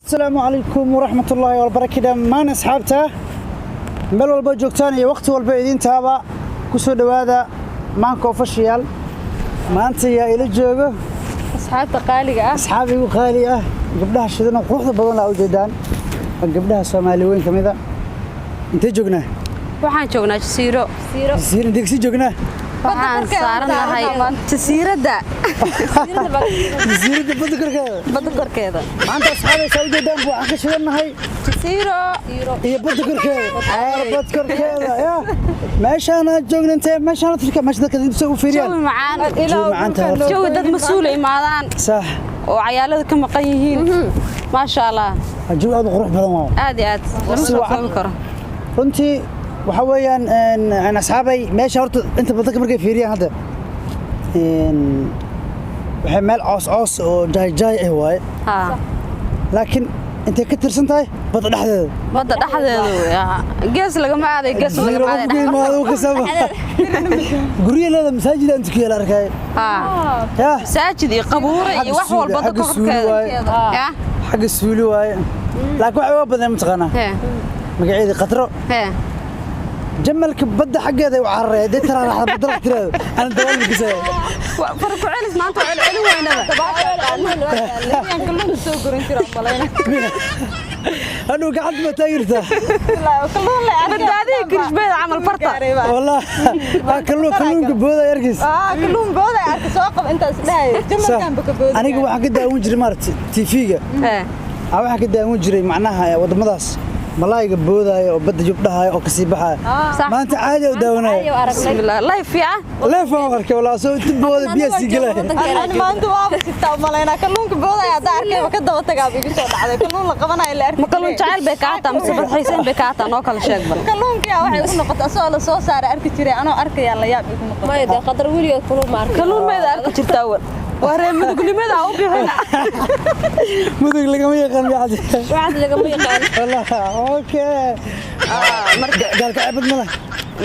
Asalaamu calaykum waraxmatullaahi wabarakaatu. Dhammaan asxaabta meel walba joogtaan iyo waqti walba idintaaba, ku soo dhowaada Maanka Official. Maanta yaa ila joogo? Asxaabta qaaliga ah. Asxaab igu qaali ah, gabdhaha shidan oo quruxda badan laa ujeedaan, waa gabdhaha Soomaali weyn ka mid a. Intee joognaa? Waxaan joognaa Jasiiro. Jasiiro. Intee kasii joognaa? Waxaan saarannahay jasiiradda. Jasiiradda badda korkeeda. Badda korkeeda. Maanta asxaabaysaa ujeedaan waxaan ka shidannahay Jasiiro. iyo badda korkeeda, bad korkeeda ya meeshaan aan joogna. Intee meeshaan Afrika, meesha dadka inta u fiiriyaan. Jawi macaan. Jawi macaan tahay horta. Jawi dad mas-uula imaadaan oo cayaalada ka maqan yihiin, maasha Allah. Waa jawi aad u qurux badan waa. Aad iyo aad lama Si soo wacan. koobi karo. Runtii waxa weeyaan asxaabay, meesha horta inta badan dadka markay fiiriyaan hadda waxay meel coos coos oo jaay jaay ah waaye, laakiin intay ka tirsan tahay badda dhexdeeda. Badda dhexdeeda wey, haa. Gees lagama aaday, gees Jasiiro lagama qofku aaday. imaado kasaba guryo leeda, masaajid aan tukiya la arkay ya. Masaajid iyo qabuure iyo wax Xagga walba suuli- dadka xagga suuli korkeeda waaye. Ya. Xagga suuli waaye, laakiin waxay uga badan mataqaanaa magaceedii Qatro. Jamalka badda xaggeeda ay u cararaya dee taraaraxda badda la tiraado ana dabaal kasaya. Far ku celis maanta waa celcelin weynaba. Kalluunka soo gurin jira malayna. Hadhow gacanta ma taagirtaa? Kalluun la arkay. Badbaadiya girishbeeda camal farta. Wallah kalluunka booda arkiis. Ah, kalluun booda arkay, soo qab intaas dhahay. Jamalkan baka booda. Aniga waxaan ka daawan jiray maaragtay TV-ga. Waxaan ka daawan jiray macnaha waddamadaas malaayga boodaya oo badda jubdhahaya oo kasii baxaya. Maanta caadi u daawanaya. Bismillah, live fiican. Live aan arkay walaa, soo inta booda biyaha sii galaya. Ani maanta waaba sitaa malaynaa kalluunka boodaya haddaa arkay ka daba tagaa igu soo dhacday kalluun la qabanayo la arkay. Ma kalluun jacayl bay kaa hataa mise badxiiseen bay kaa hataa? Noo kala sheeg bal. Kalluunka waxay igu noqotay asagoo la soo saaray arki jiray, anoo arkayaa la yaab igu noqotay. Maya dee, Qadar weligeed kulul ma arkin. Kalluun mayda arki jirtaa awal? Waa reer Mudugnimada u bixin. Mudug lagama yaqaan bacdi. Waxaas lagama yaqaan. Wallah, okay. Marka gaalka bad ma leh?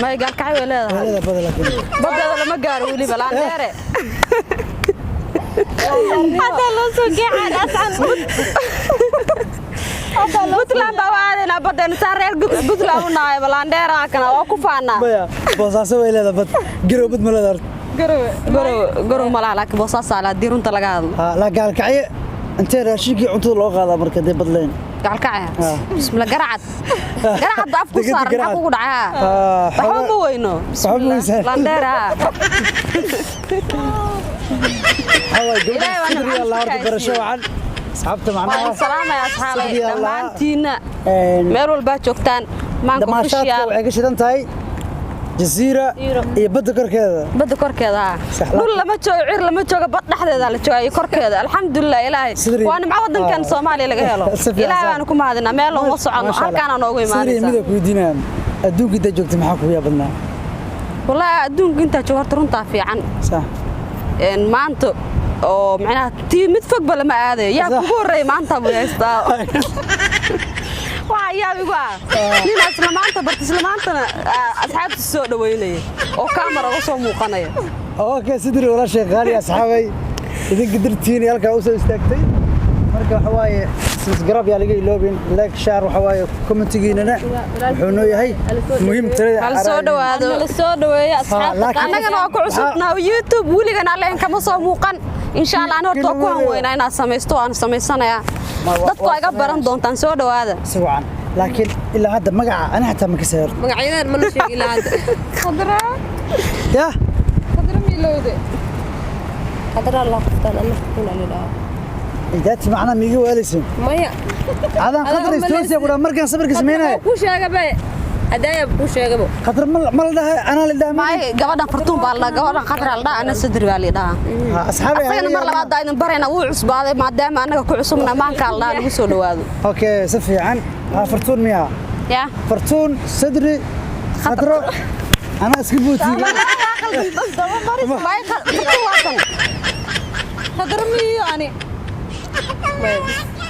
May, Gaalkacay way leedahay. Leedahay bada laakiin Badeeda lama gaaro weliba, laandheere. Hadda loo soo geexaan ascan. Puntland baa u aadaynaa badeena, saa reer Puntland u nahay, laandheera kana waa ku faanaa. Maya, Boosaaso way leedahay bad. Garow bad ma leedahay horta? Garowe. Garow, Garow ma laha, laakiin Boosaasaa laha haddii runta laga hadlo. Ha, la Gaalkacyo intee raashinkii cuntada loo qaadaa marka dee bad leen? Gaalkacya, bismillah, Garacad, Garacad baa af ku Degedda saaran maxaa Garacad. kugu dhacaa? Waxba ma weyno. Waxba ma weysaan. Laandheera. Waxaa waaye gabadha Ilaahay waa sidri nimco Allah horta iska barasho haysiiyo. wacan asxaabta Waan macnaha. salaamaya asxaabay Sidri Allah. dhammaantiinna meel walbaa joogtaan, Maanka Damaashaadka Official. waxay ka shidan tahay jasiira iyo badda korkeeda. Badda korkeeda ha. Sax. Dhul lama joogo, cir lama joogo, bad dhexdeeda la jooga iyo korkeeda. Alxamdulilah Ilaahay. Sidri. Waa nimco wadankan Soomaaliya laga helo. Si fiican, Ilaahay sax. baanu ku mahadinaa, meel looma socono. Maasha Allah. Halkaana noogu Sidri, imaanaysa. mida ku weydiinayaan, adduunka intaa joogtay maxaa kugu yaa badnaa? Wallaahi adduunka intaa joogo horta runtaa fiican. Maanta oo macnaha tii mid fogba lama aadayo yaa kugu horreeyay maanta buu haystaa. Waxaa yaab igu ah ninaa isla maanta barta, isla maantana asxaabtiisa soo dhaweynaya oo kaamara uga soo muuqanaya. Okay, Sidri walaashay qaali, asxaabay idinka dartiin halkaa u soo istaagtay. Marka waxa waaye subscribe yaa laga iloobin, like, share, waxa waaye commentigiinana wuxuu noo yahay muhiim tirada. Hal soo dhawaado. La soo dhaweeyo asxaabta. Annagana waa ku cusubnaa YouTube, weligan alleen kama soo muuqan. Insha Allah ani horta waa ku hanweynaa inaad samaysto, waan samaysanayaa. Dadku waa iga baran doontaan, soo dhawaada. Si wacan, laakiin ilaa hadda magaca ani xataa ma kasayr. Magacyadan mana sheegi ilaa hadda. Khadra. Ya. Khadra milowde. Qadra Allah qoftaan ana kuna lidhaa. Idaati macnaa miiga waalaysin? Maya. Adaan Khadra istoosiya ku dhaha markaan sawirka sameynaya. Ku sheegaba hadaaya, ku sheegaba. Khadra ma la dhahay, anaa la dhahay. Maay, gabadhan Fartuun baa la dhahaa, gabadhan Khadra la dhahaa, ana Sadri baa la dhahaa. Asxaabay. Asagana mar labaad daa idin barayna, wuu cusbaaday maadaama annaga ku cusubna, maankaa la dhahaa, lagu soo dhawaado. Okay, si fiican. Ha, Fartuun miya? Ya. Fartuun, Sadri, Khadro, anaa iska buutiye. Maay, Fartuun waa tan. Khadra miyo ani.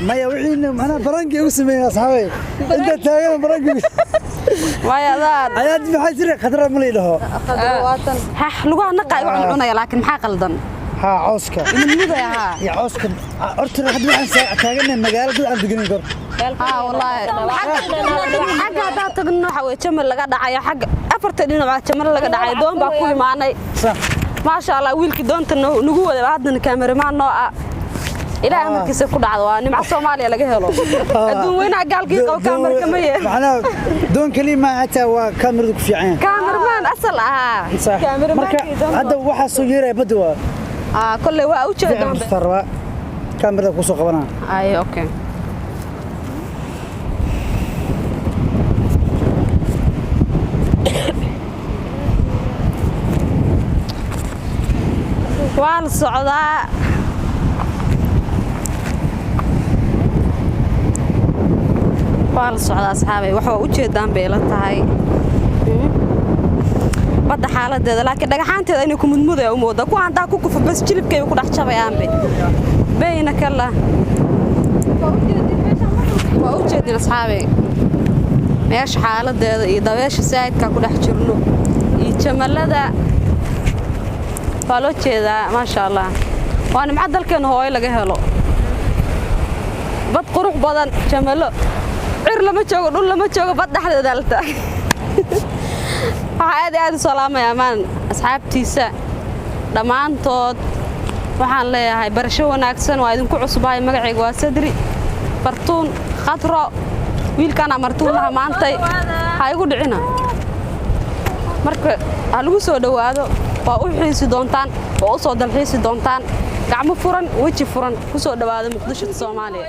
Maya, wixiina macnaha barankii ugu sameeyey asxaabay inta taagan barankii. Maay, adaan. Ayaad maxaa jira, Khadra ma la dhaho? Khadra waatan. Hah, lugaha naqa igu cuncunaya, laakiin maxaa qaldan? Haa, cawska. Mudmudaya haa. Iyo cawska horta hadda waxaan taaganahay magaalo dad aan deganin kor. Haa wallaahi, xagga haddaa tagno waxa weye jamal laga dhacayo, xagga afarta dhinac waa jamal laga dhacayo. Doon baa ku imaanay. Sax. Maasha Allah, wiilkii doonta nagu waday haddana kaameramaan noo ah. Ilaahay amarkiisa ku dhacdo, waa nimco Soomaaliya laga helo. Adduun weynaha gaalkii qabo kaamera kama yee. Macnaha doon kaliya ma hataa waa kaamiradu ku fiican yahay. Kaameramaan asal ahaa. Sax. Marka hadda waxaa soo yeeraya badda waa Kolley waa u fiican jeedaa. Kustaa rabaa kaamirada kusoo qabanaa. Ay, okay. Waa la socdaa. Waa la socdaa asxaabay, wax waa u jeedaan bay ila tahay. Badda xaaladeeda, laakiin dhagaxaanteeda inay ku mudmudaya u moodaa. Kuwa haddaa ku kufa bas jilibkay ku dhex jabayaanbe bayna kala. Waa u jeedin asxaabay meesha xaaladeeda iyo dabeesha saa'idkaa ku dhex jirno iyo jamalada waa loo jeedaa. Maasha Allah, waa nimco dalkeena hooyo laga helo. Bad qurux badan, jamalo, cir lama joogo, dhul lama joogo, bad dhexdeeda la taag. Waxaa aad iyo aad u salaamaya amaan asxaabtiisa dhammaantood. Waxaan leeyahay barasho wanaagsan, waa idinku cusbahay. Magacayga waa Sadri Bartuun Khadro. Wiilkaana martuun laha maantay ha igu dhicina. Marka ha lagu soo dhowaado, waa u xiisi doontaan, waa u soo dalxiisi doontaan. Gacmo furan, weji furan ku soo dhowaado Muqdisho, Soomaaliya.